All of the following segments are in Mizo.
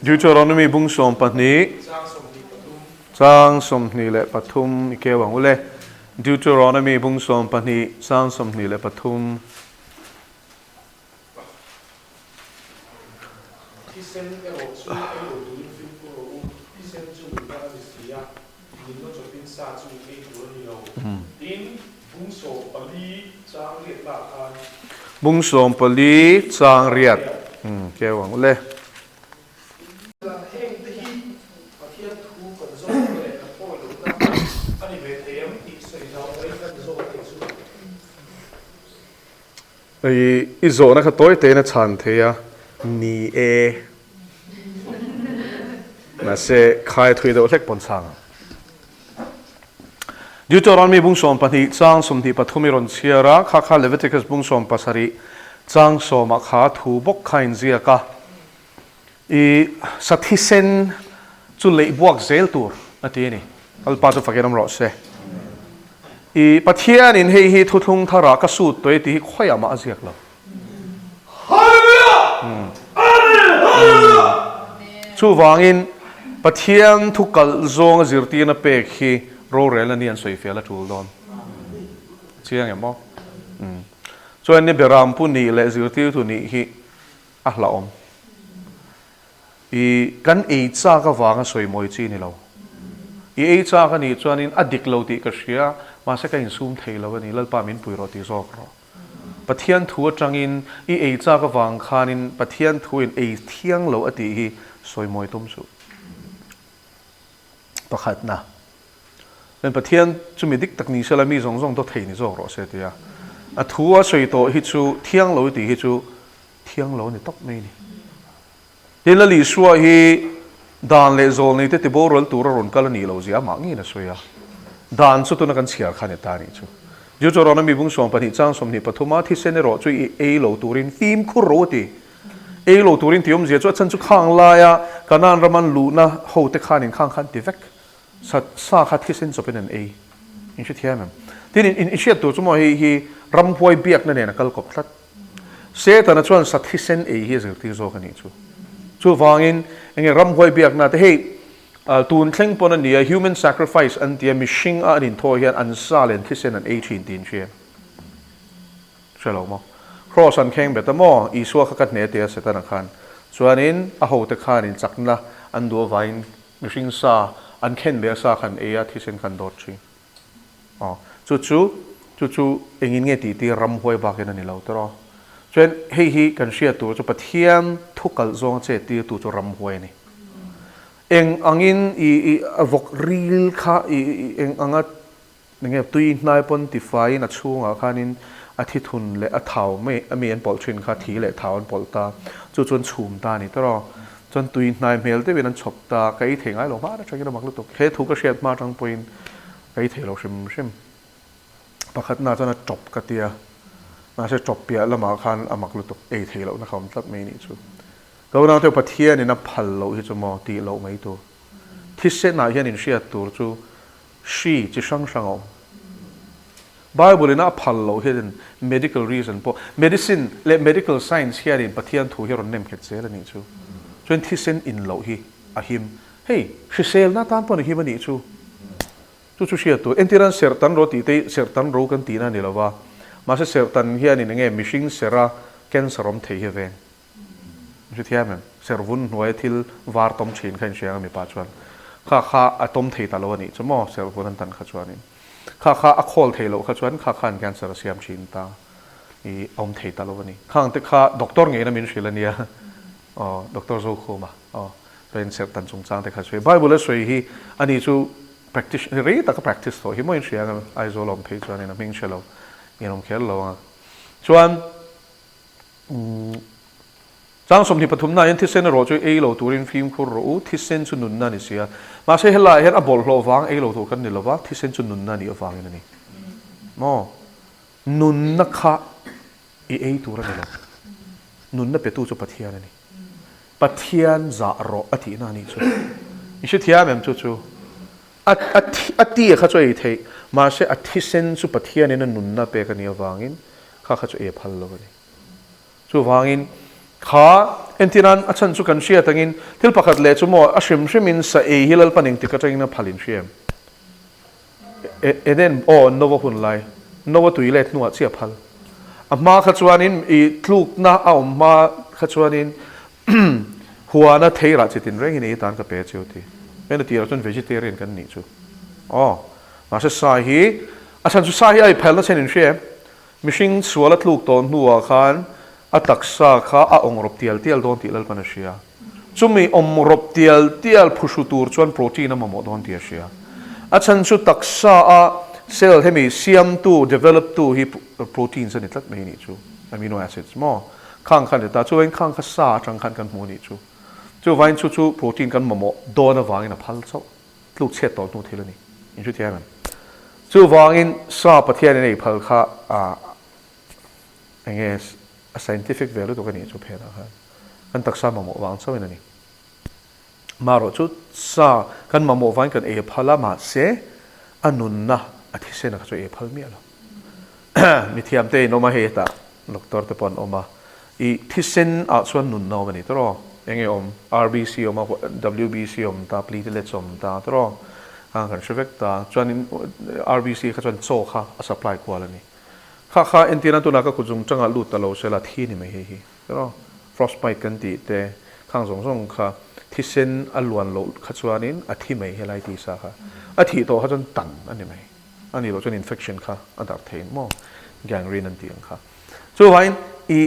Deuteronomy bung 12, chang 23 i keu ang u le. Deuteronomy bung 12, chang 23. Thisen erawh chu ei lo turin fimkhur rawh u, thisen chu nunna a ni si a, nunna chawpin sa chu ei tur a ni lo. Tin, bung 14 chang riat lah khan. Bung 14 chang riat keu ang u le. Heng te hi Pathian thu kan zawk te leh kan pawi lohna a ni ve thei em tih sawi zau mai kan zawk thei chu. I i zawhna kha tawi tein a chhan thei a, ni e. Mahse, khai thui deuh hlek pawn chhang ang. Deuteronomy bung 12 chang 23 i rawn chhiar a, kha kha Leviticus bung 17 chang 10 ah kha thu bawk kha a inziak a. I sa thisen chu leih buak zel tur a ti a ni. Lalpa chu fakin awm rawh se. I Pathianin hei hi thuthlung tharah ka sut tawh e tih hi khawiah mah a ziak lo. Chuvangin Pathian thu kalh zawnga zirtirna pek hi rorel a ni an sawi fial a tul dawn. Chiang em aw? Chuan ni Berampu nih leh zirtirtu nih hi a hlauhawm. I kan ei chak avanga sawi mawi chi ni lo. I ei chak a nih chuanin a dik lo tih ka hria, mahse ka insum thei lo a ni, Lalpa min pui rawh tih zawk rawh. Pathian thu atangin i ei chak avang khanin Pathian thuin ei thiang lo a tih hi sawi mawi tum suh. Pakhatna, Chuan Pathian chu mi dik tak ni sela mi zawng zawng daw thei ni zawk rawh se tia a thu a sawi tawh hi chu thiang lo tih hi chu thiang lo a ni tawp mai a ni. Tin, Lal Isua hi dan leh zawl nei te tiboral tur a rawn kal a nih loh zia amah ngeiin a sawi a. Dan chu tuna kan chhiar kha a ni ta a nih chu. Deuteronomy bung 12 chang 23 a thisen erawh chu i ei lo turin fimkhur ro a ti. Ei lo turin ti awmzia chu a chhan chu khang laia Kanaan raman luhna hote khanin khang khan ti vek. Sa sa kha thisen chawpin an ei. In hrethiam em? Tin, in in hriat tur chu maw hei hi ramhuai biakna nen a kal kawp tlat. Setana chuan sa thisen ei hi a zirtir zawk a nih chu. Chuvangin enge ramhuai biakna te hei tun thleng pawn a nia human sacrifice an tia mihring a an inthawi hian an sa leh an thisen an ei thin tih in hria. Hre lo maw? Kraws an kheng bet a maw? Isua kha ka hne tia Setana khan. Chuanin a hote khanin chakna an duh avangin Mihring sa an khen leh a sa khan ei a, thisen khan dawt thin. Aw, chu chu, chu chu engin nge tih tir ramhuai bakin a ni lo tawh. Chuan hei hi kan hriat tur chu Pathian thu kalh zawnga chet tirtu chu ramhuai a ni. Eng angin i, i a vawk ril kha i, i eng anga enge tui hnai pawn tifaiin a chhungah khanin a thi thun leh a thau mai a mi an pawlh thin kha thi leh thau an pawlh ta chu chuan chhum ta a ni tawh chuan tui hnai hmel deuhin an chhawp ta ka ei thei ngai lo hma atangin a mak lutuk he thu ka hriat hma atang pawhin ka ei thei lo hrim hrim pakhatna chuan a tawp ka tia mahse tawp piah lamah khan a mak lutuk ei thei lohna kha awm tlat mai nih chu ka unau te Pathianin a phal loh hi chu maw tih loh mai tur thisenah hian inhriat tur chu Hri chi hrang hrang a awm. Bible in a phal loh hianin medical reason pawh, medicine leh medical science hianin Pathian thu hi a rawn nem nghet zel a nih chu. Chuan thisen in loh hi a him. Hei, hriselna atan pawh a him a nih chu. Chu chu hriat tur. Entir an serhtan ro tih te hi serhtan ro kan tihna a ni lo va. Mahse serhtan hianin enge mihring serh a cancer awm thei hi a veng. Hrethiam em? Servun hnuaia thil var tawm thin kha inhria ang a mipa chuan. Kha kha a tawm thei ta lo a nih chu maw servun an tan kha chuanin. Kha kha a khawl thei loh kha chuan kha khan cancer a siam thin ta i a awm thei ta lo a ni. Khang te kha doctor ngeiin a min hrilh a nia. Aw Doctor Zokhuma aw chuan serh tan chungchang te kha sawi. Bible a sawi hi a ni chu practice rei taka practice tawh hi maw inhria ang Aizawl a awm phei chuanin a hming hre lo in awm kher lo ang a. Chuan Chang 23 hian thisen erawh chu ei lo turin fimkhur rawh u, thisen chu nunna a ni si a. Mahse helaiah hian a bawlhhlawh vang ei lo tur kan ni lo va, thisen chu nunna a nih avangin a ni. Maw? Nunna kha i ei tur a ni lo. Nunna petu chu Pathian a ni. Pathian zah rawh a tihna a nih chu. I hrethiam em chu chu? A a a tia kha chu ei theih, mahse a thisen chu Pathianin a nunna pek a nih avangin kha kha chu ei a phal lo a ni. Chuvangin Kha entinan a chhan chu kan hriat angin thil pakhat leh chu maw a hrim hrimin sa ei hi Lalpan engtik atangin a phal in hria em? Eden aw Noa hun lai, Noa tui let hnuah chiah phal. A hma kha chuanin i tlukna a awm hma kha chuanin huana theirah chi tin rengin ei atan ka pe cheu ti. Hmel a tirah chuan vegetarian kan nih chu. Aw, mahse sa hi a chhan chu sa hi a i phalna chen in hria em? Mihring sual a tluk tawh hnuah khan a taksa kha a awng rawp tial tial dawn tih Lalpan a hria. Chumi awm rawp tial tial phuhru tur chuan protein a mamawh dawn tih a hria. A chhan chu taksa a cell hemi siamtu, develop tu hi proteins a ni tlat mai nih chu, amino acids maw? Khang kha a ni ta. Chuvain khang kha sa atang khan kan hmu a nih chu. Chuvain chu chu protein kan mamawh dawn avangin a phal chauh. Tluk chhiat tawh hnu thil a ni. Inhrethiam em? Chuvangin sa Pathianin ei phal kha a enge a scientific ve lutuk a nih chu phenah khan kan taksa mamawh vang chauhin a ni. Marawh chu sa kan mamawh vangin kan ei phal a, mahse a nunna a thisen a kha chu ei phal miah lo. Mithiam te in awm a hei hetah doctor te pawh an awm a, i thisen ah chuan nunna awm a ni tawrh enge awm RBC awm a WBC awm ta platelets awm ta tawrh a kan hre vek ta chuanin RBC kha chuan chaw kha a supply kual a ni kha kha entirna tunah ka kut zung tangah lut ta lo sela thi ni mai hei hi tawrh frostbite kan tih te khang zawng zawng kha thisen a luan loh kha chuanin a thi mai helai tisa kha a thih tawh kha chuan tan a ni mai. A nih loh chuan infection kha a darh thei maw? Gangrene an tih ang kha. Chuvangin i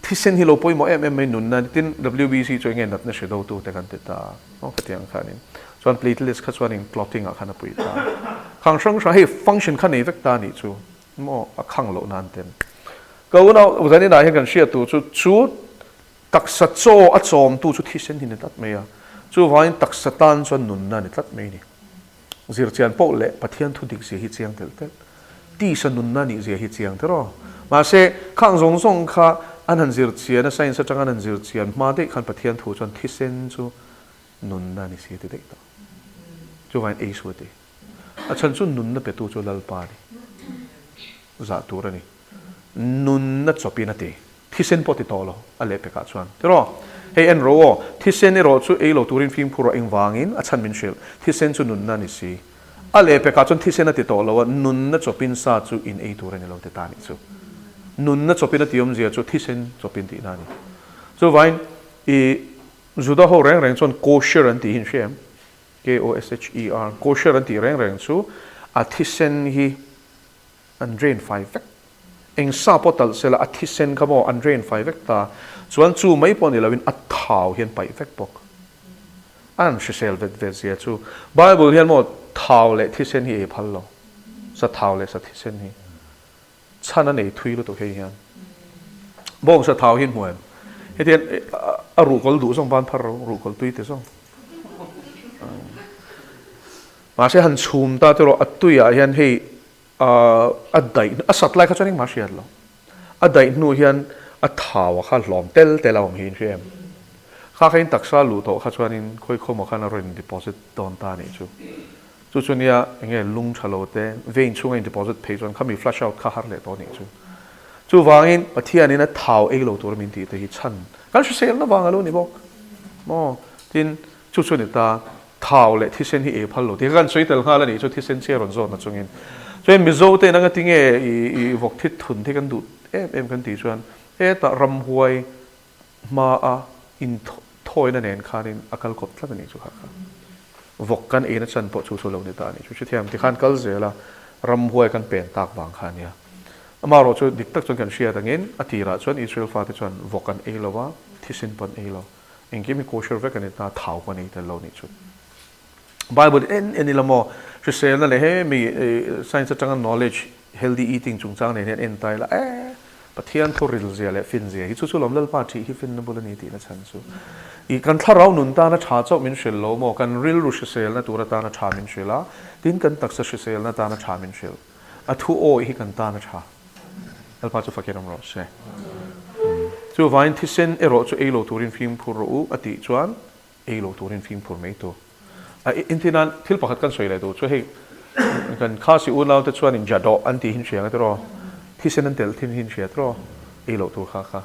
thisen hi lo pawimawh em em mai nunna tin WBC chu enge natna hre do tu te kan ti ta maw khatiang khanin. Chuan platelets kha chuanin clotting ah khan a pui ta. Khang hrang hrang hei function kha nei vek ta anih chu maw a khang loh nan ten. Ka unau zanin ah hian kan hriat tur chu chu taksa chaw a chawm tu chu thisen hi ni tlat mai a. Chuvangin taksa tan chuan nunna a ni tlat mai a ni. Zirchian poh leh Pathian thu dik zia hi chiang telh telh. Tisa nunna nih zia hi chiang teh rawh. Mahse, khang zawng zawng kha an han zirchian a, science atanga an han zirchian hma daih khan Pathian thu chuan thisen chu nunna a ni si a ti daih tawh. Chuvangin ei su a ti. A chhan chu nunna petu chu Lalpa a ni. Zah tur a ni. Nunna chawpin a ti. Thisen pawh ti tawh lo a lehpekah chuan. Tiraw? Hei en rawh aw, thisen erawh chu ei lo turin fimkhur rawh engvangin a chhan min hrilh. Thisen chu nunna a ni si. A lehpekah chuan thisen a ti tawh lo a, nunna chawpin sa chu in ei tur a ni lo ti ta anih chu. Nunna chawpin a ti awmzia chu thisen chawpin tihna a ni. Chuvain i Juda ho reng reng chuan kosher an tih hi in hria em? K-O-S-H-E-R, kosher an tih reng reng chu a thisen hi An drain fai vek. Eng sa pawh talh sela a thisen kha maw an drain fai vek ta. Chuan chu mai pawh ni loin a thau hian paih vek bawk. An hrisel vet vet zia chu Bible hian maw thau leh thisen hi ei phal lo. Sa thau leh sa thisen hi chhan a nei thui lutuk hei hian. Bawng sa thau hi hmu em? Hetiang a ruhkawl duh zawng ban phar ro, ruhkawl tui ti zawng. Mahse han chhum ta te rawh a tuiah hian hei a daih a sat lai kha chuan engmah a hriat lo. A daih hnu hian a thau a kha hlawm tel tel a awm hi in hria em? Kha kha in taksa luh tawh kha chuanin khawi khawmah khan a rawn deposit dawn ta anih chu. Chu chu nia enge lung tha lo te vein chhunga in deposit phei chuan khami flush out kha har leh tawh anih chu. Chuvangin Pathianin a thau ei lo tur min tih te hi chhan kan hriselna vang a lo ni bawk maw? Tin chu chu a ni ta. Thau leh thisen hi ei phal lo tih kha kan sawi tel nghal a nih chu thisen chhiar rawn zawt na chungin. Chuan Mizo te in anga tinge i vawk thit thun hi kan duh em em kan tih chuan hetah ramhuai hma a in thawina nen khanin a kal kawp tlat a nih chu kha kha. Vawk kan eina chan pawh chu chu lo ni ta a nih chu. Hrethiam tikhan kal zel a ramhuai kan pen tak vang kha a nia. Amaherawh chu dik tak chuan kan hriat angin a tirah chuan Israel fate chuan vawk an ei lo a, thisen pawh an ei lo. Engkim hi kosher vek a ni ta, thau pawh a nei tel lo nih chu. Bible en en ila maw, hriselna leh he mi science atanga knowledge, healthy eating chungchang nen hian en ta ila, eh, Pathian thu ril zia leh fin zia hi chu chu lawm Lalpa thih hi finna bul a ni tihna chhan chu. I kan thlarau nun tana tha chauh min hrilh lo maw, kan rilru hriselna tur atana tha min hrilh a, tin kan taksa hriselna atana tha min hrilh. A thu awih hi kan tana tha. Lalpa chu fakin awm rawh se. Chuvangin thisen erawh chu ei lo turin fimkhur rawh u a tih chuan ei lo turin fimkhur mai tur. A inti nan thil pakhat kan sawi leh duh chu hei kan Khasi unaute chuanin jadawh an tih hi an hria nga tiraw? Thisen an telh thin hi an hria tiraw? Ei loh tur kha kha.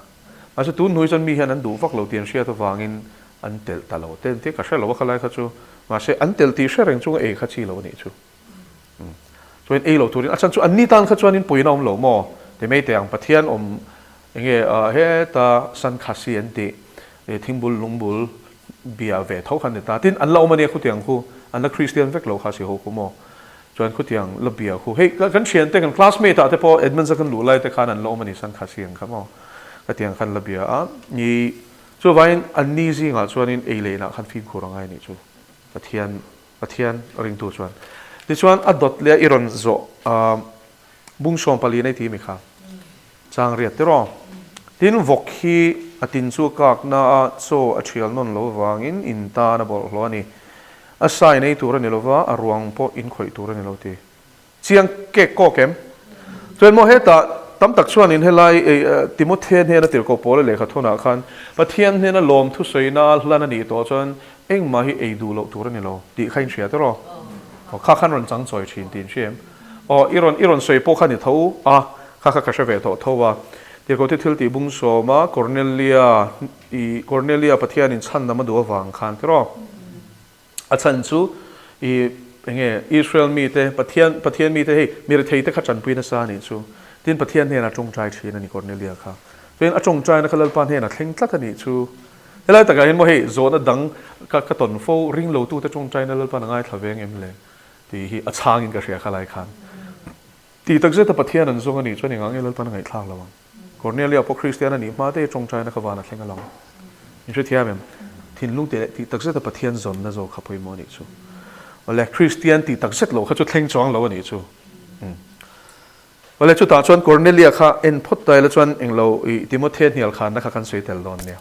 Mahse tun hnu hi chuan mi hian an duh vak lo tih an hriat avangin an telh ta lo te engtia ka hre lo a khalai kha chu. Mahse an telh tih hre reng chunga ei kha chi lo a nih chu. Chuan ei lo turin a chhan chu anni tan kha chuanin puiin a awm lo maw? Ti mai teh ang Pathian awm enge heta San Khasi an tih thingbul lungbul bia ve tho kha an ni ta. Tin an la awm a nia khutiang khu an la Kristian vek lo kha si ho khu maw? Chuan khutiang la bia khu hei kan thiante kan classmate ah te pawh Edmunds a kan luh lai te khan an la awm a ni San Khasi ang kha maw? Khatiang khan la bia a ni chuvangin anni zingah chuanin ei leh inah khan fimkhur a ngai a nih chu Pathian Pathian ringtu chuan. Tichuan a dawt leh a i rawn zawh bung sawm pali nei ti mi kha chang riat tiraw. Tin vawk hi a tin chu a kak na a chaw a thial nawn lo vangin in tan a bawlhhlawh a ni. A sai nei tur a ni lova a ruang pawh in khawih tur a ni lo ti. Chiang kek kawk em? Chuan maw hetah tam tak chuanin helai Timothea hnena tirhkoh Paula lehkha thunah khan Pathian hnena lawm thusawina hlan a nih tawh chuan engmah hi ei duh loh tur a ni lo tih kha in hria tiraw? Aw kha khan rawn chang chawi thin tih in hria em? Aw i rawn i rawn sawi pawh kha ni tho a, kha kha ka hre ve tawh tho a. Tirhkoh te thil tih bung sawma Cornelia i Cornelia Pathianin chhandam a duh avang khan tiraw? A chhan chu i enge Israel mite Pathian Pathian mite hei mi rethei te kha tanpui nasa a nih chu. Tin Pathian hnenah tawngtai thin a ni Cornelia kha. Chuan a tawngtaina kha Lalpa hnenah thleng tlat a nih chu. Helai takah hian maw hei zawhna dang ka ka tawn fo ring lo tute tawngtaina Lalpa'n a ngaithla ve ang em le tih hi a chhangin ka hria kha lai khan. Tih takzeta Pathian an zawng a nih chuan engah nge Lalpa'n a ngaihthlak lo ang. Cornelia pawh Kristian a nih hma te tawngtaina kha van a thleng a lo. In hrethiam em? Thinlung teh leh tih takzeta Pathian zawnna zawk kha pawimawh a nih chu. Awle, Kristian tih takzet loh kha chu thleng chuang lo a nih chu. Umm. Awle, chutah chuan Cornelia kha en phawt ta ila chuan englo i Timothea hnial khanna kha kan sawi tel dawn nia.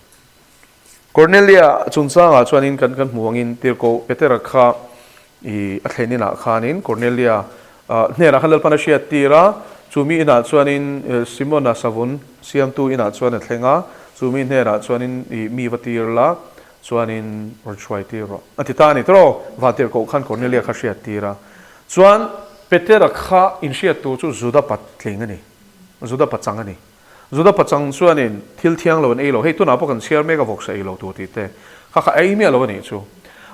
Cornelia chungchangah chuanin kan kan hmu angin Tirhkoh Petera kha i a thlen inah khanin Cornelia hnenah khan Lalpan a hriat tir a, chu mi inah chuanin Simona savun siamtu inah chuan a thleng a, chu mi hnenah chuanin i mi va tir la, chuanin rawn hruai tir rawh a ti ta a ni tawh. Van Tirhkoh khan Cornelia kha hriat tir a, chuan Petera kha inhriat tur chu Juda patling a ni, Juda pachang a ni. Juda pachang chuanin thil thiang lo an ei lo, hei tunah pawh kan chhiar mek a vawksa ei lo tur tih te kha kha ei miah lo a nih chu.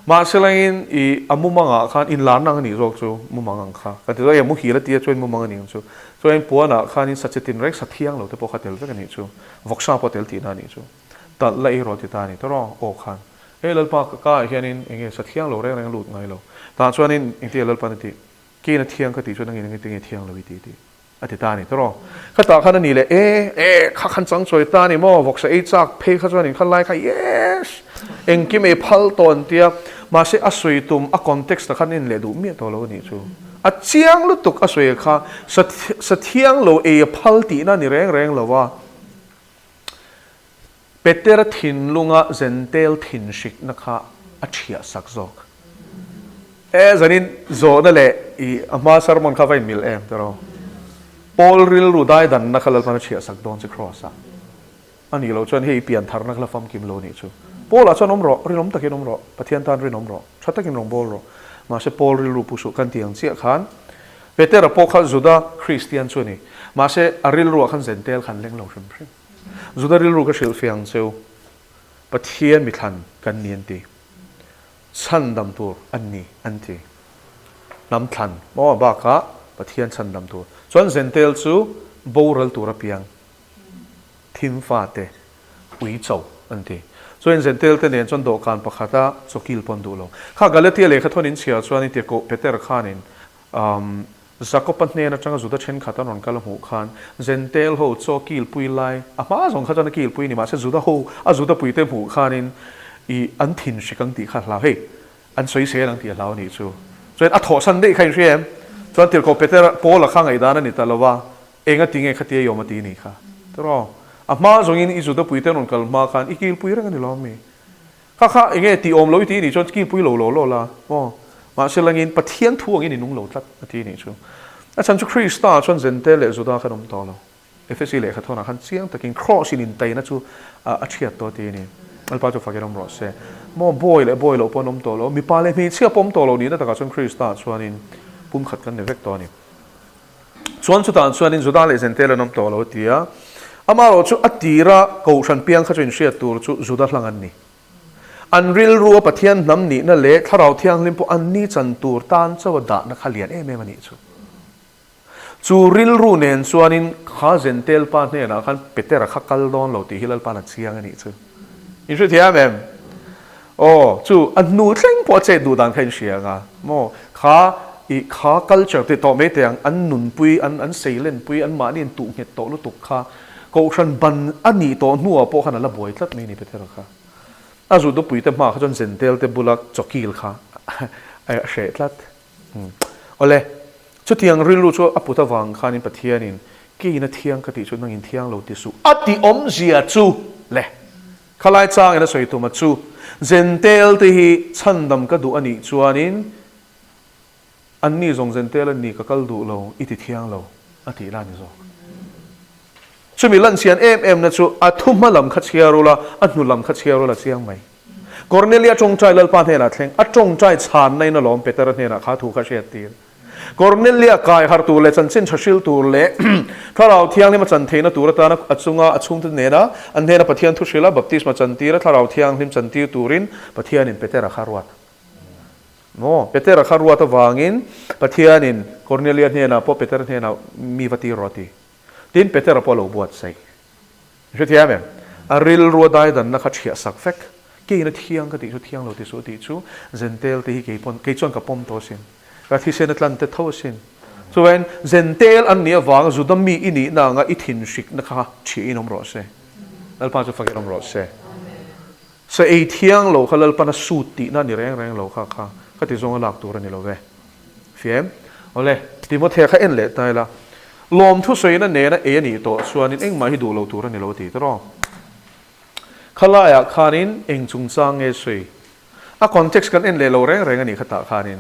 Mahse langin i a mumangah khan inlarna ang a nih zawk chu mumang ang kha kan ti zawk, e muhil a tia chuan mumang a nih ang chu. Chuanin puanah khanin sa chitin reng sa thiang lo te pawh kha tel vek a nih chu, vawksa pawh tel tihna a nih chu. Talh la ei rawh ti ta a ni ta rawh aw khan. Hei Lalpa ka ka ah hianin enge sa thiang lo reng reng lut ngai lo. Tah chuanin engtia Lalpan a tih, Keiin a thiang ka tih chuan angin engtin nge thiang lo i tih tih. A ti ta a ni tawh. Khatah khan a ni leh e, e, kha khan chang chawi ta a ni maw, vawksa ei chak phei kha chuan inkhan lai kha yes, engkim ei phal tawh an tia, mahse a sawi tum a context ah khan en leh duh miah tawh lo a nih chu. A chiang lutuk a sawi kha sa sa thiang lo ei a phal tihna a ni reng reng lo a. Petera thinlunga zentel thinhrikna kha a thiah sak zawk. E, zanin zawhna leh i a hma sermon kha va inmil em tiraw? Paul rilru daidanna kha Lalpan a thiah sak dawn che Kraws-ah. A nih loh chuan hei i piantharna kha la famkim lo nih chu. Paul-ah chuan awm rawh, rinawm takin awm rawh, Pathian tan rinawm rawh, tha takin rawn bawl rawh. Mahse Paul rilru pu suh kan ti ang chiah khan Petera pawh kha Juda Kristian chu a ni. Mahse a rilruah khan zentel khan leng lo hrim hrim. Juda rilru ka hrilh fiang cheu, Pathian mithlan kan ni an ti. Chhandam tur an ni an ti. Hnam thlan maw bakah Pathian chhandam tur. Chuan Zentel chu boral tur apiang thim fate ui cho an ti. Chuan Zentel te nen chuan dawhkan pakhata chawkil pawn duh lo. Kha Galatia lehkha thawn in chhiar chuan in tia koh Peter khanin Um, Jakob-a hnen atanga Juda thenkhat an rawn kal a hmuh khan, Jentail ho chaw kilpui lai, a hma zawng kha chuan a kilpui ni, mahse Juda ho, a Juda puite hmuh khanin i an thin hrik ang tih kha a hlau, hei, an sawi sel ang tih a hlau a nih chu. Chuan a thawhsan daih kha in hria em? Chuan tirhkoh Peter, Paul-a kha ngaihdan a ni ta lo va, enga ti nge khatia i awm a ti nih kha. Tiraw? A hma zawngin i Juda puite an rawn kal hma khan i kilpui reng a ni lo ami? Kha kha enge tih awm lo i ti nih chuan kilpui lo lo lo la maw? Mahse langin Pathian thu angin i nung lo tlat a ti nih chu. A chhan chu Krista chuan Zente leh Juda khan awm tawh lo. Efesi lehkha thawnah khan chiang takin Kraws in intaina chu a thiat tawh a ti a ni. Lalpa chu fakin awm rawh se. Maw bawi leh bawi loh pawh an awm tawh lo. Mipa leh hmeichhia pawh awm tawh lo nihna takah chuan Krista chuanin pumkhat kan ni vek tawh a ni. Chuan chutah chuanin Juda leh Zentel an awm tawh lo a ti a. Amaherawhchu a tira Kohhran piang kha chu inhriat tur chu Juda hlang an ni. An rilrua Pathian hnam nihna leh Thlarau Thianghlim pawh anni chan tur tan chauha dahna kha lian em em a nih chu. Chu rilru nen chuanin kha Zentel pa hnenah khan Petera kha kal dawn lo tih hi Lalpa'n a chiang a nih chu. In hrethiam em? Aw, chu a hnu thleng pawh a chet duh dan kha in hria anga maw? Kha i kha culture tih tawh mai teh ang, an nunpui, an an seilenpui, an mahni in tuh nghet tawh lutuk kha Kohhran ban a nih tawh hnuah pawh khan a la buai tlat mai a ni Petera kha. A zutupui te hmaah kha chuan Zentel te bula chawkil kha a hreh tlat. Awle, chutiang rilru chu a put avang khanin Pathianin keiin a thiang ka tih chu nangin thiang lo ti suh a ti awmzia chu le. Khalai changin a sawi tuma chu Zentel te hi chhandam ka duh a nih chuanin anni zawng Zentel an ni ka kal duh lo i ti thiang lo a tih la ni zawk. Chumi lanchian em em na chu a thu hma lam kha chhiar ula, a hnu lam kha chhiar ula chiang mai. Kornelia tawngtai Lalpa hnenah thleng, a tawngtai chhanna in alawm Petera hnenah kha thu kha hriat tir. Kornelia kai harh tur leh chanchin tha hril tur leh Thlarau Thianghlim a chan theihna tur atana a chunga a chhungte nena an hnena Pathian thu hrila baptisma chantir a Thlarau Thianghlim chantir turin Pathianin Petera kha ruat. Maw? Petera kha ruat avangin Pathianin Kornelia hnenah pawh Petera hnenah mi va tir rawh a ti. Tin, Petera pawh a lo buatsaih. I hrethiam em? A rilru a daidanna kha ṭhiah sak vek. Keiin a thiang ka tih chu thiang lo ti suh tih chu Zentel te hi kei pawn, kei chuan ka pawm tawh asin. Ka thisen a tlan te tho asin. Chuvain Zentel an nih avanga Juda mi i nihna anga i thinhrikna kha ṭhiahin awm rawh se. Lalpa chu fakin awm rawh se. Sa ei thiang lo kha Lalpan a sut tihna a ni reng reng lo kha kha ka ti zawnga lak tur a ni lo ve. Fiam. Awle, Timothea kha en leh ta ila. Lawmthu sawina nena ei a nih tawh chuanin engmah hi duh lo tur a ni lo a ti tawh. Khalaiah khanin eng chungchang nge sawi? A context kan en leh lo reng reng a nih kha tah khanin.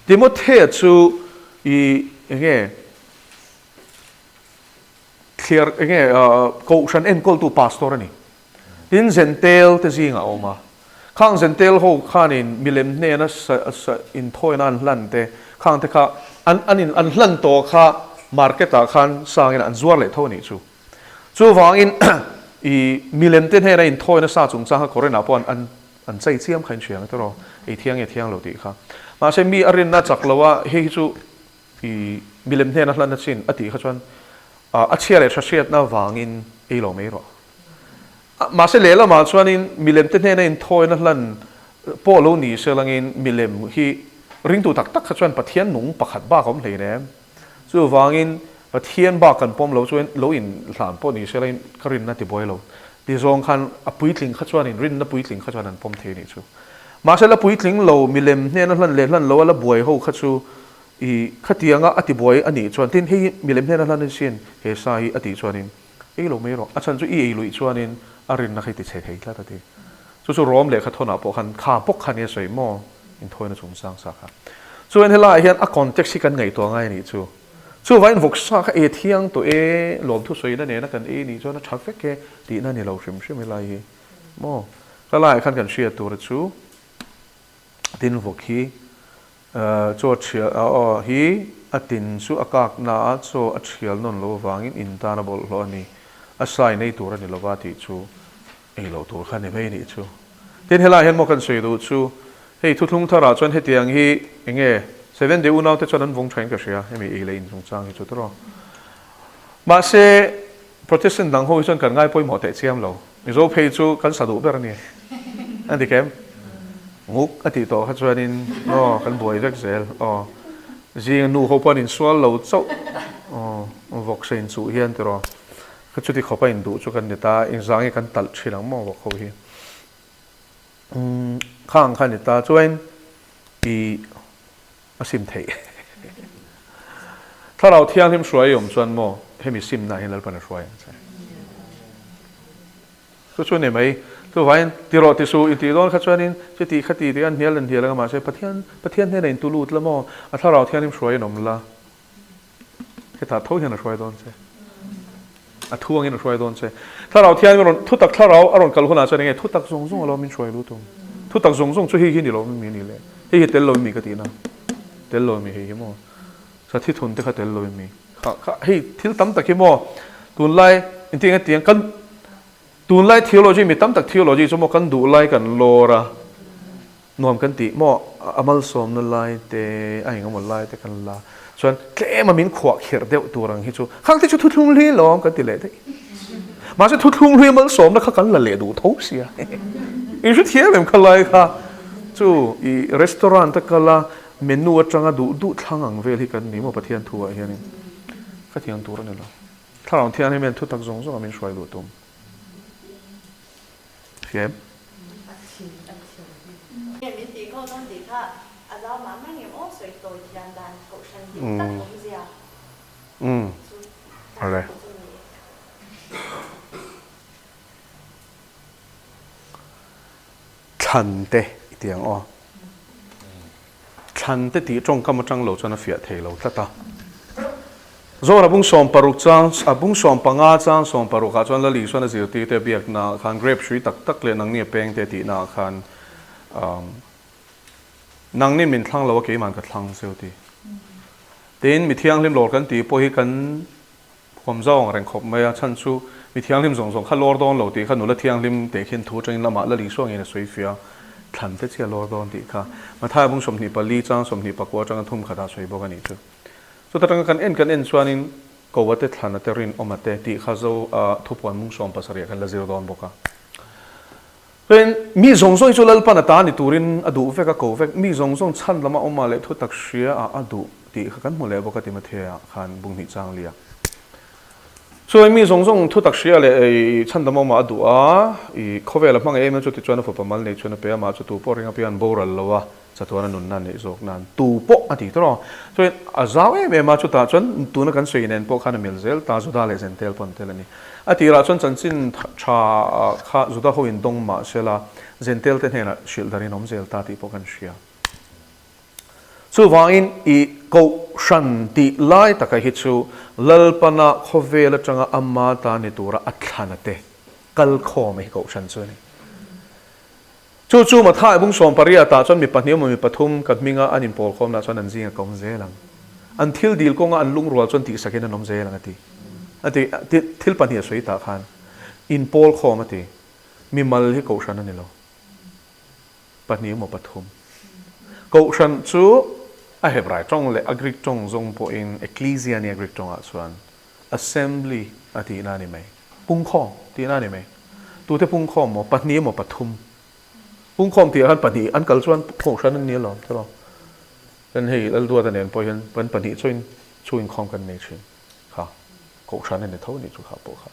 Timothea chu i enge thliar enge kohhran enkawltu pastor a ni. Tin, Zentel te zingah a awm a. Khang Zentel ho khanin milem hnena sa inthawina an hlan te, khang te kha an an in an hlan tawh kha market ah khan sangin an zuar leh tho a nih chu. Chuvangin i milem te hnena inthawina sa chungchang kha Korinah pawh an an an chei chiam kha in hria ang tiraw, ei thiang nge thiang lo tih kha. Mahse mi a rinna chak lo a, hei hi chu i milem hnena hlan a chin a tih kha chuan a chhia leh tha hriatna vangin ei lo mai rawh. Mahse lehlamah chuanin milemte hnena inthawina hlan pawh lo ni se langin milem hi ringtu tak tak kha chuan Pathian nung pakhat bak a awm hlei nem. Chuvangin Pathian bak kan pawm lo chuan lo inhlan pawh ni se langin ka rinna ti buai lo ti zawng khan a puitling kha chuanin rinna puitling kha chuan an pawm thei a nih chu. Mahse la puitling lo milem hnena hlan leh hlan lo a la buai ho kha chu i khatianga a ti buai a nih chuan tin hei milem hnena hlan a sin he sa hi a tih chuanin Ei lo mai rawh, a chhan chu i ei luih chuanin a rinna kha i ti chhe thei tlat a ti. Chu chu Rom lehkha thawnah pawh khan kha bawk kha nia sawi maw inthawina chungchang sa kha. Chuan helaiah hian a context hi kan ngaihtuah ngai a nih chu. Chuvangin vawksa kha e thiang tawh e, lawmthu sawina nena kan ei nih chuan a tha vek e tihna a ni lo hrim hrim helai hi maw. Helaiah khan kan hriat tur chu tin vawk hi Chaw thial a aw hi a tin chu a kak na a, chaw a thial nawn lo avangin in tan a bawlhhlawh a ni. A sai nei tur a ni lova tih chu ei loh tur kha ni mai nih chu. Tin helaiah hian maw kan sawi duh chu hei thuthlung tharah chuan hetiang hi eng nge Seven Day unaute chuan an vawng thain ka hria hemi ei leh in chungchang hi chu tawrh. Mahse Protestant dang ho hi chuan kan ngai pawimawh teh chiam lo. Mizo phei chu kan sa duh ber a ni. A dik em? Nguk a tih tawh kha chuanin aw kan buai vek zel aw. Zing nu ho pawh an insual lo chauh aw vawk se inchuh hian tiraw. Kha chuti khawp a induh chu kan ni ta, engzang nge kan talh thin ang maw vawk ho hi. Umm khang kha a ni ta chuain i a sim theih. Thlarau Thianghlim hruai awm chuan maw hemi simna hian Lalpan a hruai ang che. Chu chu ni mai. Chuvangin ti rawh ti suh intih dawn kha chuanin chuti kha ti tih an hnial an hnial anga mahse Pathian Pathian hnenah intu lut la maw a Thlarau Thianghlim hruai in awm la. Hetah tho hian a hruai dawn che. A thu angin a hruai dawn che. Thlarau Thianghlim a rawn, thutak thlarau a rawn kal hunah chuan enge thutak zawng zawng alo min hruai lut ang. Thutak zawng zawng chu hei hi ni lo mi ni le. Hei hi tel lo mi ka tihna. Tel lo mi hei hi maw. Sa thi thun te kha tel lo mi. Kha kha hei thil tam tak hi maw tunlai. Engtin nge tiang kan tunlai theology mi tam tak theology chu maw kan duh lai kan lawr a, nuam kan tih maw a malsawmna lai te a engemaw lai te kan la chuan tlem a min khuah khirh deuh tur ang hi chu khang te chu thuthlung hlui lawm kan ti leh daih. Mahse thuthlung hlui malsawmna kha kan la leh duh tho sia. In hrethiam em kha lai kha chu i restaurant a kal a menu atanga duh duh thlang ang vel hi kan ni maw Pathian thu ah hianin ka thiam tur a ni lo. Thlarau Thianghlim hian thutak zawng zawng a min hruai duh tum. Hriam. Umm. Awle. Thlan te i ti ang aw. Thlan te tih tawngkam atang lo chuan a fiah thei lo tlat a. Zawra bung 60 chang, a bung 15 chang 60 ah chuan Lali chuan a zirtir te biakna ah khan grape hrui tak tak leh nangni a peng te tihna ah khan umm nangni min thlang lo a keiman ka thlang zeu ti. Tin, mi thianghlim lawr kan tih pawh hi kan Huam zawng reng khawp mai a, chhan chu mi thianghlim zawng zawng kha lawr dawn lo tih kha nula thianghlim teh khin thu atangin lamah la Isua ngeiin a sawi fia, thlan te chiah lawr dawn tih kha Mathaia bung 24 chang 24 atanga thum khatah sawi bawk a nih chu. Chuta tanga kan en kan en chuanin Koa te thlan a te rinawm a te tih kha zo a thupuan mung 70 ah khan la zir dawn bawk a. Chuan mi zawng zawng hi chu Lalpan a ta ni turin a duh vek a ko vek, mi zawng zawng chhan lama awm ah leh thu tak hria ah a duh tih kha kan hmu leh bawk a Timothea khan bung hnih chang lia. Chuan mi zawng zawng thu tak hria leh i chhan lama awm ah a duh a, i khawvel a hmangaih em em chu tichuan a fapa mal nei chuan a pe a, mah chu tu pawh ring apiang an boral lo a, chatuan a nunna neih zawk nan tu pawh a ti tawh a. Chuan a zau em em a, chutah chuan tuna kan sawi nen pawh khan a mil zel ta, Juda leh Zentel pawh an tel a ni. A tirah chuan chanchin tha kha Juda ho in dawng mah sela, Zentel te hnenah hrilh darin awm zel ta tih pawh kan hria. Chuvangin i Kohhran tih lai taka hi chu Lalpana khawvel atanga ama ta ni tura a thlana te kalkhawm hi Kohhran chu a ni. Chu chu Mathai bung 18 ah chuan mi pahnih emaw mi pathum ka hminga an inpawl khawmna chuan an zinga ka awm zel ang. An thil dil kawnga an lungrual chuan tihsakin an awm zel ang a ti. A ti, thil pahnih a sawi tah khan inpawl khawm a ti. Mi mal hi kohhran a ni lo. Pahnih emaw pathum. Kohhran chu a Hebrai tawng leh a Greek tawng zawng pawhin Ecclesia nia Greek tawngah chuan Assembly a tihna a ni mai. Pungkhawm tihna a ni mai. Tute pungkhawm maw? Pahnih emaw pathum. Pungkhawm tihah khan pahnih an kal chuan kohhran an ni alawm tiraw. Chuan hei Lalduata nen pawh hian kan pahnih chauhin chhung inkhawm kan nei thin kha. Kohhran a ni tho a nih chu kha pawh kha.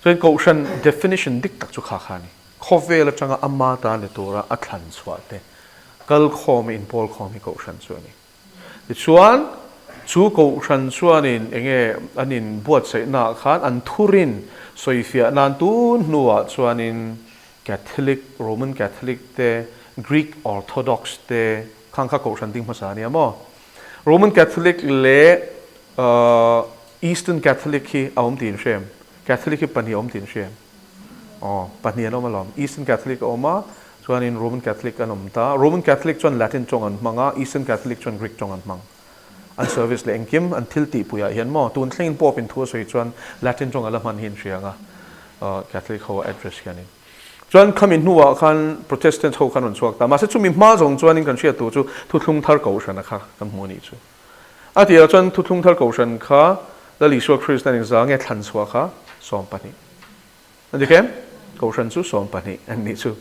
Chuan kohhran definition dik tak chu kha kha a ni. Khawvel atanga ama ta ni tura a thlan chhuah te kalkhawm inpawl khawm hi kohhran chu a ni. Tichuan, chu Kohhran chuanin enge an inbuatsaihnaah khan an thurin sawifiah nan tun hnuah chuanin Catholic, Roman Catholic te, Greek Orthodox te khang kha Kohhran ding hmasa a nia maw? Roman Catholic leh Eastern Catholic hi a awm tiin hre em? Catholic hi pahnih a awm tiin hre em? Aw, pahnih an awm alawm. Eastern Catholic a awm a, chuanin Roman Catholic an awm ta. Roman Catholic chuan Latin tawng an hmang a, Eastern Catholic chuan Greek tawng an hmang. An service leh engkim an thil tihpuiah hian maw, tun thlengin Pope in thu a sawi chuan Latin tawng a la hman hi an hria ang a, Catholic ho a address hianin. Chuan khami hnuah khan Protestant ho khan rawn chhuak ta. Mahse chumi hma zawng chuanin kan hriat tur chu Thuthlung Thar Kohhrana kha kan hmu a nih chu. A tirah chuan Thuthlung Thar Kohhran kha Lal Isua Krista ning za nge thlan chhuah kha 12. A dik em? Kohhran chu 12 an nih chu.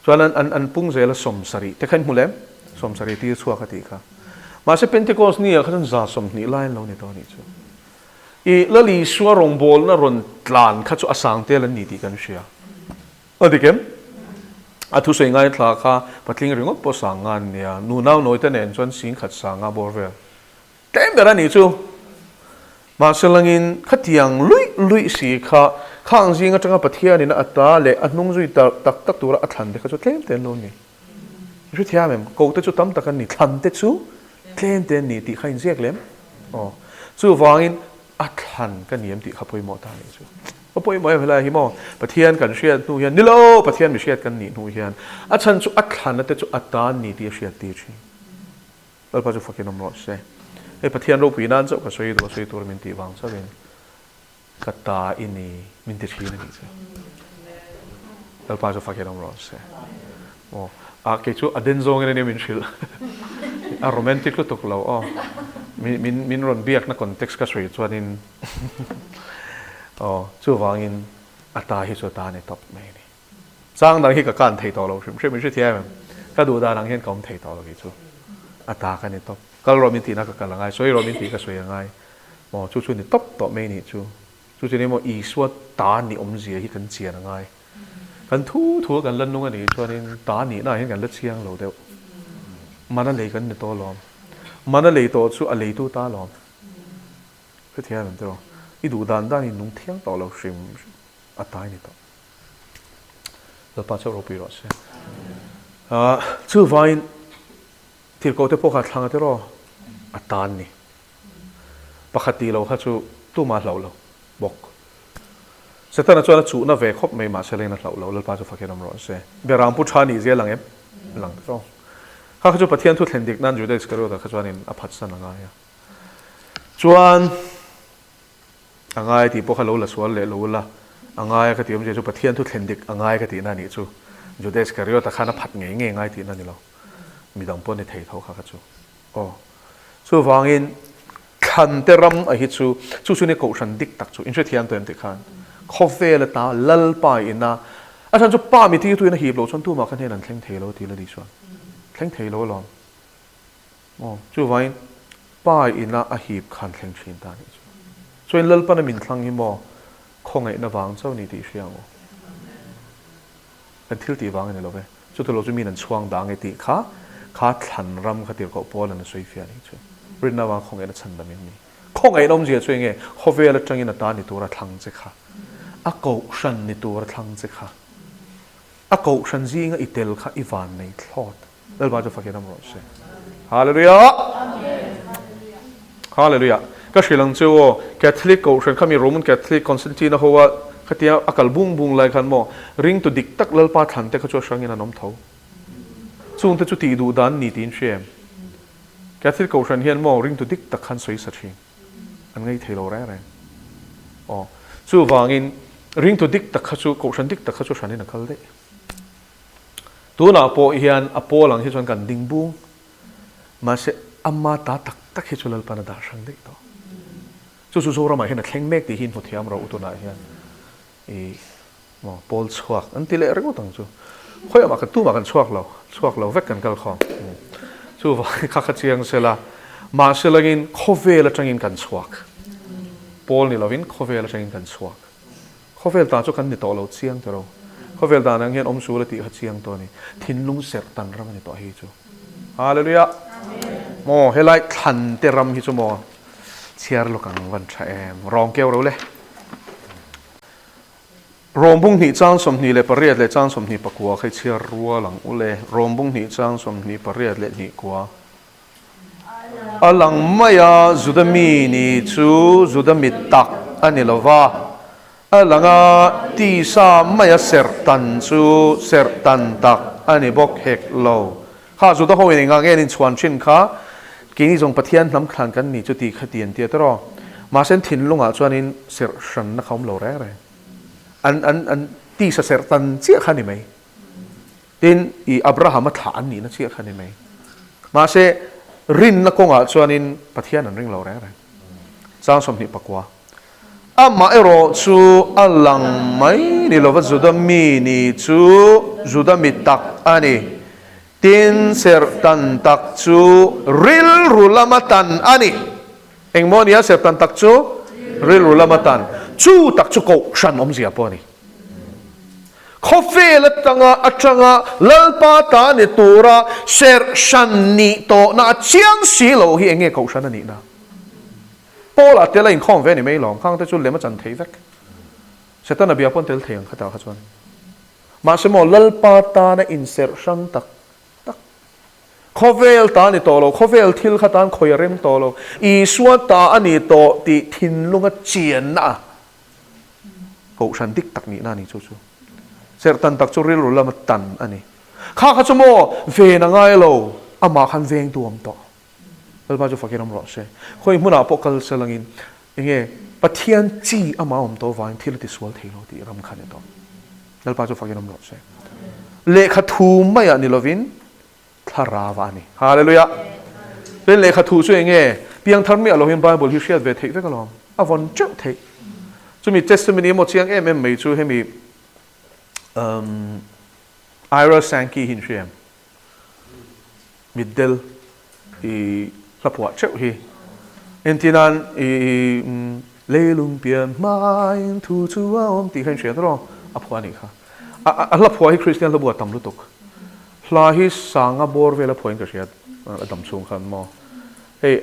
Chuan an an an pung zel a 70 te kha in hmu lem? 70 tir chhuak a tih kha. Mahse Pentecost ni ah kha chuan 120 lai an lo ni tawh a nih chu. I Lal Isua rawngbawlna rawn tlan kha chu a sang tel an ni tih kan hria. A dik em? A thusawi ngaithla kha patling ringawt pawh sang nga an nia. Nu nau nawi te nen chuan sing khat sang nga bawr vel. Tlem ber a nih chu. Mahse langin khatiang luih luih si kha khang zing atanga Pathianin a ta leh a hnung zui tak tak tura a thlan te kha chu tlem te an lo ni. I hrethiam em? Ko te chu tam tak an ni, thlan te chu tlem te an ni tih kha inziak lem. Aw. Chuvangin a thlan ka ni em tih kha pawimawh ta a nih chu. A pawimawh em helai hi maw? Pathian kan hriat hnu hian, ni lo, Pathian mi hriat kan nih hnu hian a chhan chu a thlan te chu a tan ni tih a hriat tir thin. Lalpa chu fakin awm rawh se. Hei Pathian ropui nan chauh ka sawi duh a, sawi tur min tih vang chauhin. Ka ta i ni min ti thin a nih chu. Lalpa chu fakin awm rawh se. Aw, a kei chu a den zawngin ania min hrilh. A romantic lutuk lo aw. Min min min rawn biakna context ka sawi chuanin aw chuvangin a ta hi chu a ta a ni tawp mai a ni. Chang dang hi ka kan thei tawh lo hrim hrim, i hrethiam em? Ka duh dan ang hian ka awm thei tawh lo kei chu. A ta ka ni tawp. Kal rawh min tihna ka kal a ngai, sawi rawh min tih ka sawi a ngai. Maw chu chu ni tawp tawh mai nih chu. Chu chu ni maw Isua ta ni awmzia hi kan chian a ngai. Kan thu thu a kan la nung a nih chuanin ta nihna ah hian kan la chiang lo deuh. Mana lei kan ni tawh alawm. Mana lei tawh chu a leitu ta alawm. Hrethiam em tiraw? I duh dan dan in nung thiang tawh lo hrim hrim a ta i ni tawh. Lalpa chauh ropui rawh se. Chuvangin Tirhkoh te pawh kha thlang a tiraw? A tan ni. Pakhat tih lo kha chu tumah hlauh lo bawk. Setana chuan a chuhna ve khawp mai mahse lengin a hlauh lo, Lalpa chu fakhian awm rawh se. Beram pu tha nih zel ang em? Lang tiraw? Kha kha chu Pathian thu thlen dik nan Juda Iskariota kha chuanin a phatsan a ngai a. Chuan a ngai tih pawh kha lo la sual leh lo ula, a ngai a ka tih awmzia chu Pathian thu thlen dik a ngai ka tihna a nih chu. Juda Iskariota khan a phat ngei ngei ngai tihna a ni lo. Midang pawh ni thei tho kha kha chu. Aw. Chuvangin Thlante ram a hi chu, chu chu ni kohhran dik tak chu, inhrethiam tawh em tih khan khawvel ata Lalpa ina a chhan chu Pa mi tirtuin a hip loh chuan tumah kha hnen an thleng thei lo tih la ni chuan thleng thei lo alawm. Aw, chuvangin Pa ina a hip khan thleng thin ta nih chu. Chuan Lalpan a min thlang hi maw khawngaihna vang chauh ni tih hria ang u. Kan thil tih vang a ni lo ve. Chuti lo chu min an chhuang dang e tih kha, kha thlan ram kha tirhkoh pawl an sawi fiah a nih chu. Rinna avanga khawngaihna chhan dam in ni. Khawngaihna awmzia chu enge? Khawvel atangin a ta ni tura thlang che kha. A kohhran ni tura thlang che kha. A kohhran zinga i tel kha i van nei thlawt. Lalpa chu fakin awm rawh se. Hallelujah! Hallelujah! Ka hrilh ang che u aw, Catholic kohhran kha mi Roman Catholic Constantine a ho a, khatia a kal bung bung lai khan maw, ringtu dik tak Lalpa thlan te kha chu a hrangin an awm tho. Chungte chu tih duh dan ni tiin hria em? Catholic kohhran hian maw ringtu dik tak khan sawi sa thin. An ngei thei lo reng reng. Aw, chuvangin ringtu dik tak kha chu, kohhran dik tak kha chu hranin a kal daih. Tunah pawh hian a pawl ang hi chuan kan ding bung. Mahse, ama ta tak tak hi chu Lalpan a dah hrang daih tawh. Chu chu Zoramah hian a thleng mek tih hi in hmu thiam rawh u tunah hian i maw pawl chhuak an ti leh ringawt ang chu. Khawiah mah kan tumah kan chhuak lo, chhuak lo vek kan kal khawm. Chuvangin kha kha chiang sela, mahse langin khawvel atangin kan chhuak. Pawl ni lovin khawvel atangin kan chhuak. Khawvel ta chu kan ni tawh lo chiang tawh lo. Khawvel dan ang hian awm sul a tih kha chiang tawh a ni. Thinlung serh tan ram a ni tawh hei chu. Hallelujah! Maw helai thlan te ram hi chu maw chhiar lawk ang van tha em. Rawng keu ro le. Rawmbung hnih chang 28 leh chang 24 kha i chhiar rual ang u le. Rawmbung hnih chang 28 leh hnih kua. A lang mai a, Juda mi ni chu Juda mi tak a ni lo va, a lang a, tisa maia serh tan chu serh tan tak a ni bawk hek lo. Kha Juda ho in engah nge an inchhuan thin kha? Keini zawng Pathian hnam thlan kan ni chu ti kha ti an ti a tiraw? Mahse an thinlungah chuanin serh hranna kha awm lo reng reng. An an an tisa serh tan chiah kha a ni mai. Tin, i Abrahama thlah an nihna chiah kha ni mai. Mahse, rinna kawngah chuanin Pathian an ring lo reng reng. Chang 24. Amah erawh chu a lang mai ni lova Juda mi ni chu Juda mi tak a ni. Tin, serh tan tak chu rilru lama tan a ni. Engmaw nia serh tan tak chu? Rilru lama tan. Chu tak chu kohhran awmzia pawh a ni. Khawvel atanga atanga Lalpa ta ni tura serh hran nih tawhna a chiang si lo hi enge kohhran a nihna? Paula tel a inkhawm ve a ni mai lawm, khang te chu lem a chan thei vek. Setana bia pawn tel thei ang khatah kha chuan. Mahse maw Lalpa tana inserh hrang tak tak. Khawvel ta a ni tawh lo, khawvel thil kha tan khawi a rem tawh lo, Isua ta a ni tawh tih thinlunga chianna a Kohhran dik tak nihna a ni chu chu. Serhtan tak chu rilru lama tan a ni. Kha kha chu maw ven a ngai lo, amah khan veng duam tawh. Lalpa chu fakin awm rawh se. Khawi hmunah pawh kal se langin enge Pathian chi amah a awm tawh vangin thil a tisual thei lo tih ram kha a ni tawh. Lalpa chu fakin awm rawh se. Lehkha thu maiah ni lovin thlarau a ni. Hallelujah! Chuan lehkha thu chu eng nge? Piangthar miah lo hian Bible hi hriat ve theih vek alawm. A vawn teuh theih. Chumi testimony emaw chiang em em mai chu hemi Ira Sankey hi in hria em? Mitdel i hlaphuah teuh hi. Engtinan i leilung pian hmain thu chu a awm tih kha in hria tawh a phuah a nih kha. A hlaphuah hi Kristian hlabu a tam lutuk. Hla hi sanga bawr vel a phuahin ka hria a dam chhung khan maw. Hei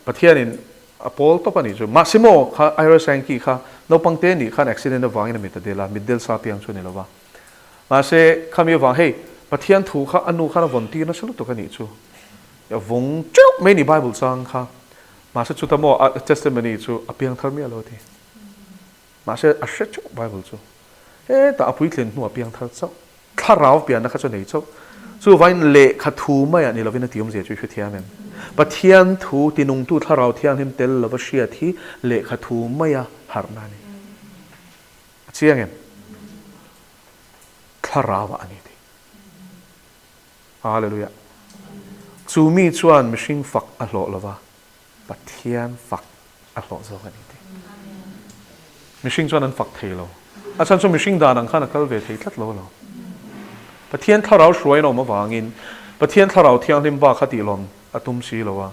Pathianin a pawl tawp a nih chu. Mahse maw kha Ira Sankey kha naupang te nih khan accident avangin a mit a del a, mitdel sa piang chu a ni lo va. Mahse khami avang hei Pathian thu kha a nu khan a vawn tir nasa lutuk a nih chu. A vawng teuh mai ni Bible chang kha. Mahse chuta maw a testimony chu a piang thar miah lo a ti. Mahse a hre chauh Bible chu. Hetah a puitlin hnu a piang thar chauh. Thlarau pianna kha chu a nei chauh. Chuvain lehkha thu maiah ni lovin a ti awmzia chu i hrethiam em? Pathian thu tinungtu Thlarau Thianghlim tel lova hriat hi lehkha thu maia harhna a ni. A chiang em? Thlarauah a ni tih. Hallelujah. Chu mi chuan mihring fak a hlawh lova, Pathian fak a hlawh zawk a ni tih. Mihring chuan an fak thei lo. A chhan chu mihring dan ang khan a kal ve thei tlat lo lo. Pathian thlarau hruaiin a awm avangin Pathian thlarau thianghlim bak kha tihlawm a tum si lo a.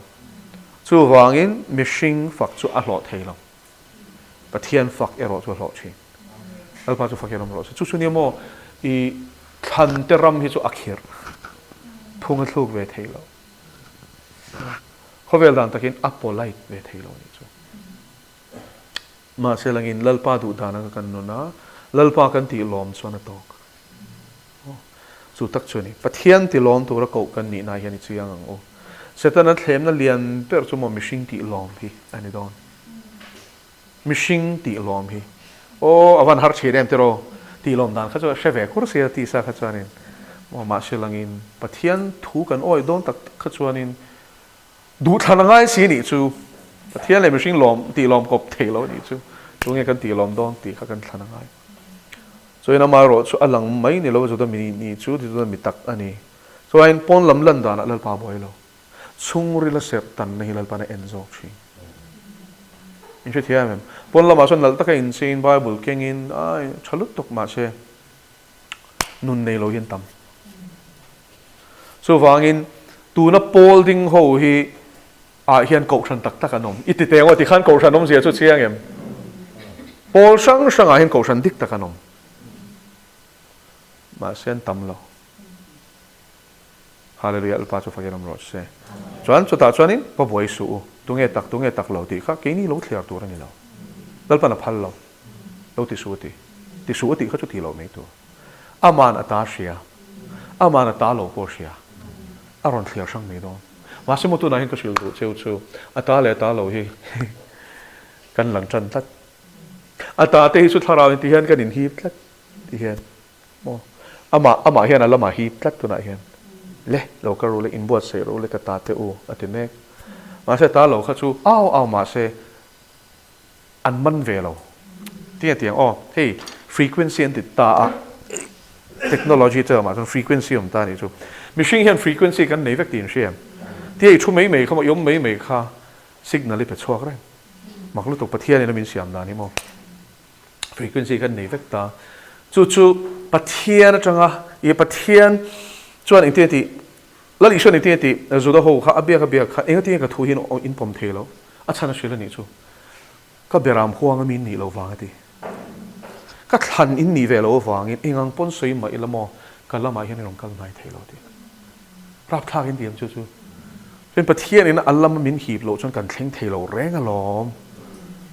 Chuvangin mihring fak chu a hlawh thei lo. Pathian fak erawh chu a hlawh thin. Lalpa chu fakin awm rawh se. Chu chu nia maw i thlan te ram hi chu a khirh phung a thluk ve thei lo. Khawvel dan takin a polite ve thei lo nih chu. Mahse langin Lalpa duh dan anga kan nun a, Lalpa kan tih lawm chuan a tawk. Chu tak chu a ni. Pathian ti lawm tura koh kan nih na hian i chiang ang u. Setana thlemna lian ber chu maw mihring tih lawm hi a ni dawn. Mihring tih lawm hi. Aw a van har thin em tiraw? Tih lawm dan kha chu a hre ve kur sia tisa kha chuanin maw mahse langin Pathian thu kan awih dawn tak tak kha chuanin duhthlan a ngai si nih chu Pathian leh mihring lawm tih lawm kawp thei lo nih chu tunge kan tih lawm dawn tih kha kan thlan a ngai. Chuan amaherawh chu a lang mai ni lo Juda mi nih chu Juda mi tak a ni. Chuan pawn lam lan danah Lalpa buai lo. Chhungril a serh tanna hi Lalpan a en zawk thin. In hrethiam em? Pawn lamah chuan nalh taka incheiin Bible kengin ai tha lutuk mahse nun nei lo hian tam. Chuvangin tuna pawl ding ho hi ah hian kohhran tak tak an awm. I ti teng aw tikhan kohhran awmzia chu chiang em? Pawl hrang hrangah hian kohhran dik tak an awm. Mahse an tam lo. Hallelujah Lalpa chu fakin awm rawh se. Chuan chutah chuanin va buai suh u, tunge tak tunge tak lo tih kha keini lo thliar tur a ni lo. Lalpan a phal lo, lo ti suh a ti. Ti suh a tih kha chu ti lo mai tur. Aman a ta hria, aman a ta lo pawh hria, a rawn thliar hrang mai dawn. Mahse maw tunah hian ka hrilh duh cheu chu a ta leh a ta lo hi kan lang tan tlat. A ta te hi chu thlarau in ti hian kan inhip tlat ti hian. Maw? Amah, amah hian a lamah hi tlat tunah hian, Le, lo ka ru le, inbuatsaih ru le ka ta te u, a ti mek. Mahse ta lo kha chu au au mahse an man ve lo. Tinge tiang aw, hei frequency an ti ta a, technology term ah chuan frequency awm ta a nih chu. Mihring hian frequency kan nei vek tih in hria em? Tia i thu mai mai kha maw, i awm mai mai kha signal i pe chhuak reng. Mak lutuk Pathianin a min siam dan hi maw. Frequency kan nei vek ta. Chu chu Pathian atanga i Pathian chuan engtin a tih? Lal Isuan engtin a tih? Juda ho kha a biak a biak kha engatinge ka thu hi in pawm thei lo? A chhan a hrilh a nih chu. Ka beram huang a min nih lo vang a ti. Ka thlan in nih ve lo avangin engang pawn sawi mah ila maw ka lamah hian i rawn kal hnai thei lo a ti. Rapthlak in ti ang chu chu. Chuan Pathian in a lam a min hip loh chuan kan thleng thei lo reng alawm.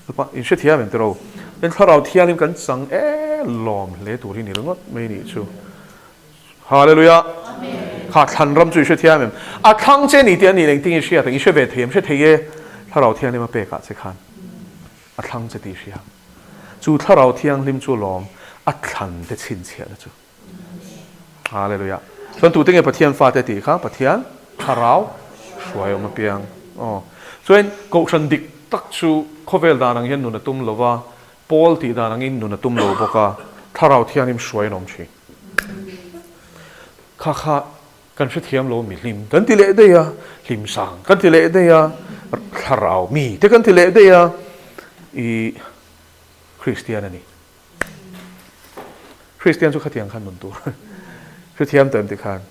Chupa in hrethiam em tiro. Chuan Thlarau Thianghlim kan chang e lawm hle tur hi ni ringawt mai nih chu. Hallelujah. Kha thlan ram chu i hrethiam em? A thlang che ni tih a nih leng ting i hriat ang i hre ve thei em? Hre thei e. Thlarau Thianghlim a pek ah che khan a thlang che tih i hria. Chu Thlarau Thianghlim chu lawm a thlan te chhinchhiahna chu. Hallelujah. Chuan tute nge Pathian fate tih kha Pathian thlarau hruai awm apiang. Aw. Chuan kohhran dik. tak chu khawvel dan ang hian nun a tum lo va, Paul tih dan angin nun a tum lo bawk a, Thlarau Thianghlim hruai an awm thin. Kha kha kan hrethiam lo mi hlim kan ti leh daih a, hlim sang kan ti leh daih a, Thlarau mi te kan ti leh daih a, i Kristian a ni. Kristian chu khatiang khan nun tur hrethiam ta em ti khan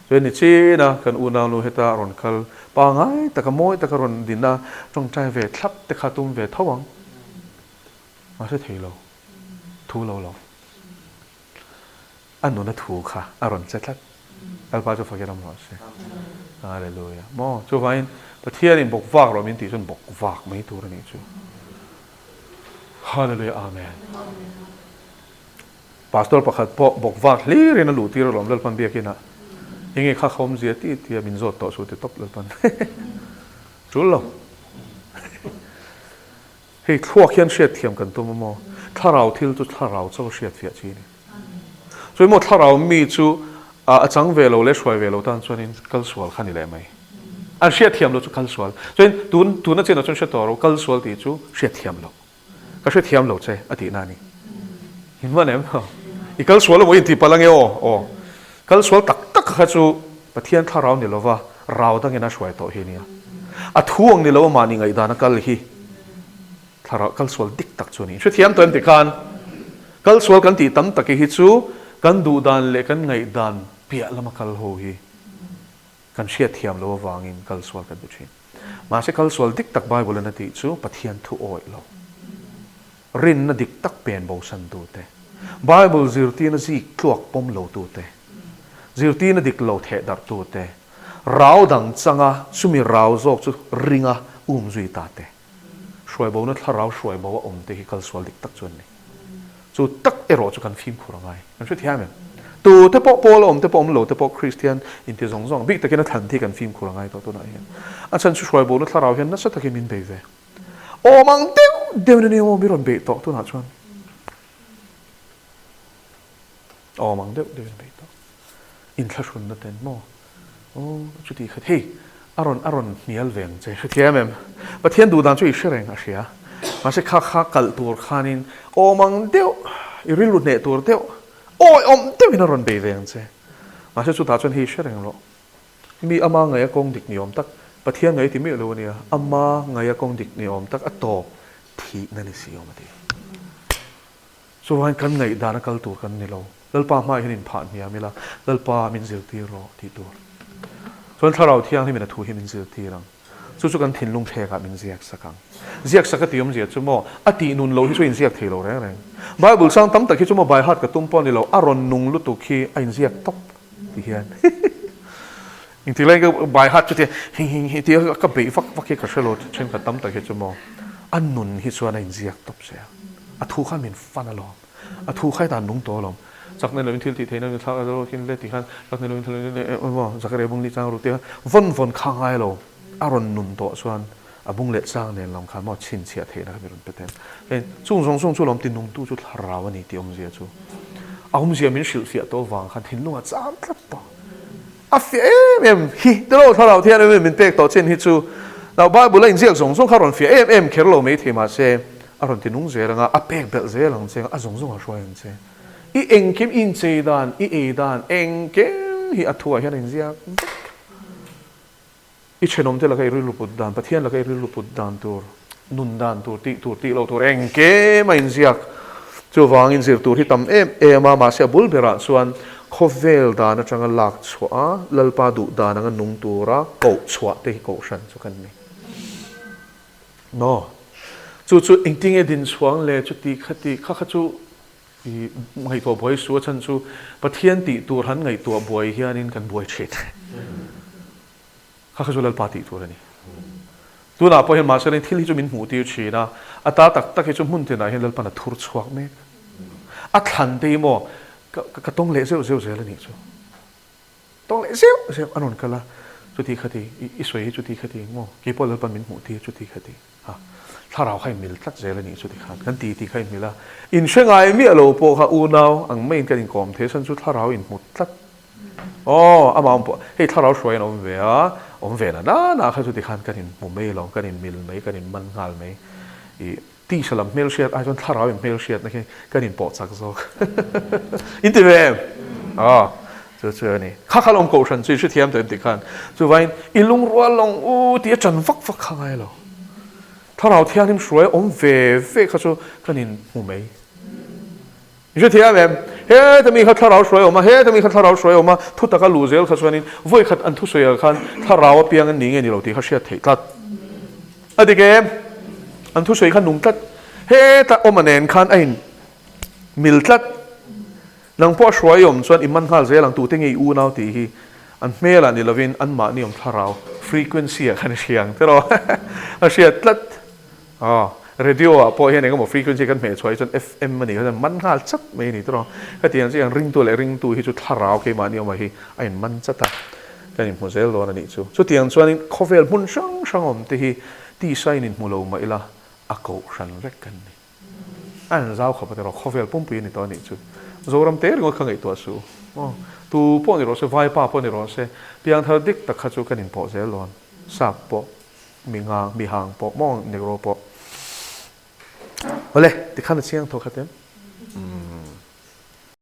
chuan ni chin a kan unau nu heta a rawn kal pangai taka mawi taka rawn din a tawngtai ve thlap te kha tum ve tho ang a hre thei lo thu lo lo a nuna thu kha a rawn che tlat Lalpa chu fakin awm rawh se Hallelujah maw chuvangin Pathianin bawk vak rawh min tih chuan bawk vak mai tur a nih chu. Hallelujah Amen. Pastor pakhat pawh bawk vak hlir in a luh tir alawm Lalpan biakin ah enge kha kha awmzia ti tia min zawt tawh su ti tawp Lalpan tul lo. Hei thluak hian hriat thiam kan tum amaw thlarau thil chu thlarau chaw hriat fiah chi ni. Chuan maw thlarau mi chu a chang ve lo leh hruai ve lo tan chuanin kal sual kha ni leh mai. An hriat thiam lo chu kal sual. Chuan tun tuna chinah chuan hre tawh ro kal sual tih chu hriat thiam lo. Ka hre thiam lo che a tihna a ni. In hman em? I kal sual emaw i intih palh ange aw? Aw. Kal sual tak tak kha chu Pathian thlarau ni lova rau dangin a hruai tawh hi a nia. A thu ang ni lo mahni ngaihdan a kal hi thlarau kal sual dik tak chu a ni. Hrethiam tawh em tikhan kal sual kan tih tam tak hi chu kan duhdan leh kan ngaihdan piah lama kal ho hi kan hriatthiam loh avangin kal sual kan ti thin. Mahse kal sual dik tak Bible in a tih chu Pathian thu awih lo, rinna dik tak pen bosan tute, Bible zirtirna zik tluak pawm lo tute, zirtirna dik lo theh darh tute, rau dang changa chumi rau zawk chu ringa um zui ta te, hruaibona thlarau hruaibo a awm te hi kal sual dik tak chu an ni. Chu tak erawh chu kan fimkhur a ngai. Kan hrethiam em? Tu te pawh Paul a awm te pawh awm lo te pawh Kristian inti zawng zawng bik takin a thlan hi kan fimkhur a ngai tawh tunah hian. A chhan chu hruaibona thlarau hian nasa takin min bei ve. Awm ang deuh deuhin a ni awm i rawn beih tawh tunah chuan. Awm ang deuh deuhin a beih tawh. Inthlahrunna ten maw? Aw chuti khat hei a rawn a rawn hnial ve ang che hrethiam em? Pathian duh dan chu i hre reng a hria. Mahse kha kha kalh tur khanin awm ang deuh i rilru hneh tur deuh awi awm deuhin a rawn bei ve ang che. Mahse chutah chuan hei i hre reng rawh. Mi ama ngaih a kawng dik ni awm tak, Pathian ngaih ti miah lo a nia, ama ngaih a kawng dik ni awm tak a tawp thihna ni si awm a ti. Chuvangin kan ngaihdan a kal tur kan ni lo. Lalpa hmaah hian inphah hniam ila, Lalpa min zirtir rawh tih tur. Chuan Thlarau Thianghlimin a thu hi min zirtir ang. Chu chu kan thinlung thlekah min ziak sak ang. Ziak sak a tih awmzia chu maw, a tih nun lo hi chu a inziak thei lo reng reng. Bible chang tam tak hi chu maw by heart ka tum pawh a ni lo, a rawn nung lutuk hi a inziak tawp ti hian. Engtik laiin ka by heart chu tia hi hi hi tia ka beih vak vak hi ka hre lo thenkhat tam tak hi chu maw, a nun hi chuan a inziak tawp zel. A thu khan min fan alawm. A thu kha hetah nung tawh alawm. Chak nei loin thil tih theihna min thlak a zo khin le ti khan chak nei loin thil emaw Zakaria bung leh chang ru tia vawn vawn kha ngai lo a rawn nun tawh chuan a bung leh chang nen lam khan maw chhinchhiah theihna kha mi rawn pe ten. Hei chung zawng zawng chu lawm ti nungtu chu thlarau a ni tih awmzia chu a awmzia min hrilhfiah tawh vang khan thinlung a cham tlat tawh. A fiah em em hi tilo thlarau thian em em min pek tawh chin hi chu nau Bible a inziak zawng zawng kha rawn fiah em em kher lo mai thei mahse a rawn ti nung zel anga a pek belh zel ang che a zawng zawng a hruai ang che i engkim i inchei dan i ei dan engkim hi a thuah hian a inziak vek i thenawm te laka i rilru put dan Pathian laka i rilru put dan tur nun dan tur tih tur tih loh tur engkim a inziak chuvangin zir tur hi tam em em a mahse a bul berah chuan khawvel dan atanga lak chhuah a Lalpa duh dan anga nung tura koh chhuah te hi kohhran chu kan ni no chu chu engtinge din chhuang le chuti khati kha kha chu i ngaihtuah buai su a chhan chu Pathian tih tur han ngaihtuah buai hianin kan buai thin. Kha kha chu Lalpa tih tur a ni. Tunah pawh hian mahse thil hi chu min hmuh tir thin a, a ta tak tak hi chu hmun tinah hian Lalpan a thur chhuak mek. A thlan te hi maw ka ka tawng leh zeuh zeuh zel a nih chu. Tawng leh zeuh zeuh a rawn kal a, chuti khati i sawi hi chuti khati maw keipawh Lalpan min hmuh tir chuti khati. A, thlarau kha inmil tlat zel a nih chu tikhan kan ti tih kha inmil a, inhre ngai miah lo pawh kha unau ang maiin kan inkawm thei a chhan chu thlarau inhmu tlat. Aw, amah awm pawh hei thlarau hruai an awm ve a, Awm ve na na na kha chu tikhan kan inhmu mai lo, kan inmil mai, kan inman nghal mai. I tisa lam hmelhriat ai chuan thlarau in hmelhriatna khi kan inpawh chak zawk. In ti ve em? Aw, chu chu a ni. Kha kha lawm kohhran chu i hrethiam tawh em tikhan. Chuvain i lungrual lawng u tih a ṭan vak vak kha ngai lo. Thlarau thianghlim hruai awm ve ve kha chu kan inhmu mai. I hrethiam em? Heta mi kha thlarau hruai awm a, heta mi kha thlarau hruai awm a, thu taka luh zel kha chuanin vawi khat an thusawi ah khan thlarau a piang an ni nge ni lo tih kha hriat theih tlat. A dik em? An thusawi kha nung tlat. Heta awm a nen khan a in mil tlat. Nang pawh a hruai awm chuan i man nghal zel ang tute nge i unau tih hi an hmel ah ni lovin anmahni awm thlarau frequency ah khan i hria ang tiraw? A hriat tlat. Aw, radio ah pawh hian engemaw frequency kan hmeh chhuah hi chuan FM a nih kha chuan man nghal chat mai a ni tawh a. Hetiang chiah hian ringtu leh ringtu hi chu thlarau keimahni awmah hi a inman chat a, kan inhmu zel dawn a nih chu. Chutiang chuanin khawvel hmun hrang hrang awm te hi tisa in inhmu lo mah ila a kohhran vek kan ni. A in zau khawp a tiraw, khawvel pumpui a ni tawh a nih chu. Zoram te ringawt kha ngaihtuah suh. Aw, tu pawh ni rawh se, Vaipa pawh ni rawh se, piangthar dik tak kha chu kan inpawh zel dawn, sap pawh. Mi nga, mi hang pawh maw negro pawh. Awle, tikhan a chiang tho khat em?